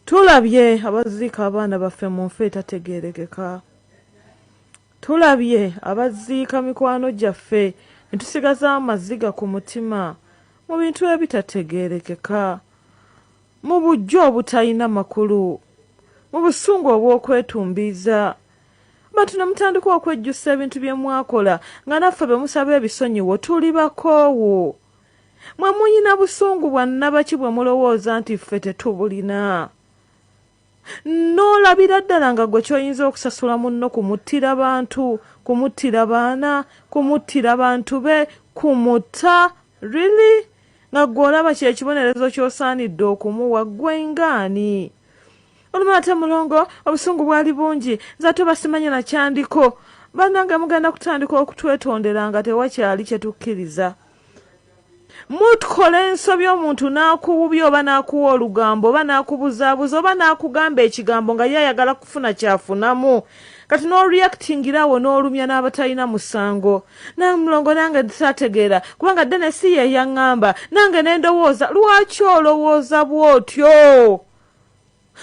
Tulabye abaziika abaana baffe mu nfa etategeerekeka. Tulabye abaziika mikwano gyaffe ne tusigaza amaziga ku mutima mu bintu ebitategeerekeka, mu buggya obutalina makulu, mu busungu obw'okwetumbiiza. Bantu ne mutandika okwejjusa ebintu bye mwakola nga naffe be musaba ebisonyiwo tuli bakoowu. Mwe muyina busungu bwa nnabaki bwe mulowooza nti ffe tetubulina? N'olabira ddala nga gwe ky'oyinza okusasula munno kumuttira bantu, kumuttira baana, kumuttira bantu be, kumutta? Really? Nga gwe olaba kye kibonerezo ky'osaanidde okumuwa gwe ng'ani? Olumala ate mulongo obusungu bwali bungi nze ate oba simanyi na kyandiko. Bannange mugenda kutandika okutwetondera nga tewakyali kye tukkiriza. Mutukola ensobi omuntu n'akuwubya oba n'akuwa olugambo oba n'akubuzaabuza oba n'akugamba ekigambo nga ye ayagala kufuna kyafunamu kati n'oreactingira awo n'olumya n'abatalina musango. Namulongo nange saategeera kubanga ddene si ye yaŋŋamba nange ne ndowooza lwaki olowooza bw'otyo?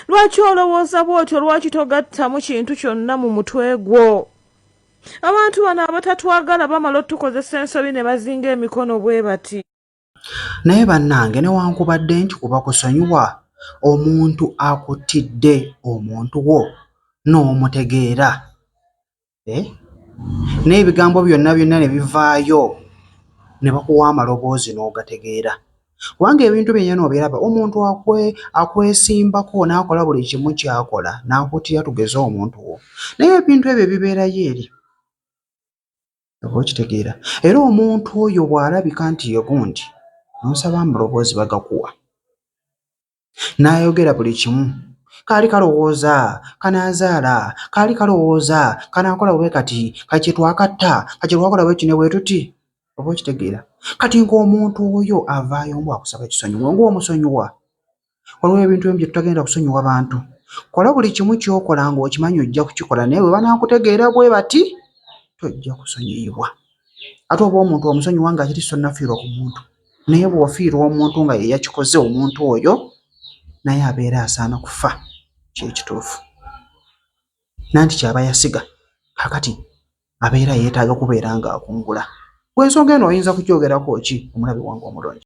Lwaki olowooza bw'otyo? Lwaki togattamu kintu kyonna mu mutwe gwo? Abantu bano abatatwagala bamala otukozesa ensobi ne bazinga emikono bwe bati. Naye bannange newankubadde nti kuba kusonyiwa omuntu akuttidde omuntu wo n'omutegeera eh? N'ebigambo byonna byonna ne bivaayo ne bakuwa amaloboozi n'ogategeera. Kubanga ebintu byennyini obiraba omuntu akwe akwesimbako n'akola buli kimu ky'akola n'akutya tugeze omuntu wo naye ebintu ebyo bibeerayo eri oba okitegeera era omuntu oyo bw'alabika nti ye gundi n'osaba amaloboozi bagakuwa n'ayogera buli kimu kaali kalowooza kanaazaala kaali kalowooza kanaakola bwe kati kati kye twakatta kati kye twakola bwe kino bwe tuti oba okitegeera kati ng'omuntu oyo avaayo mbu akusaba kisonyiwo ng'omusonyiwa waliwo ebintu ebimu bye tutagenda kusonyiwa bantu kola buli kimu ky'okola ng'okimanyi ojja kukikola naye bwe banaakutegeera bwe bati tojja kusonyiyibwa ate oba omuntu omusonyiwa nga kiri sonnafiirwa ku muntu naye bw'ofiirwa omuntu nga ye yakikoze omuntu oyo naye abeera asaana kufa kyekituufu nanti kyaba yasiga kakati abeera yeetaaga kubeera ng'akungula. Gwe ensonga eno oyinza kugyogerako ki omulabi wange omulungi?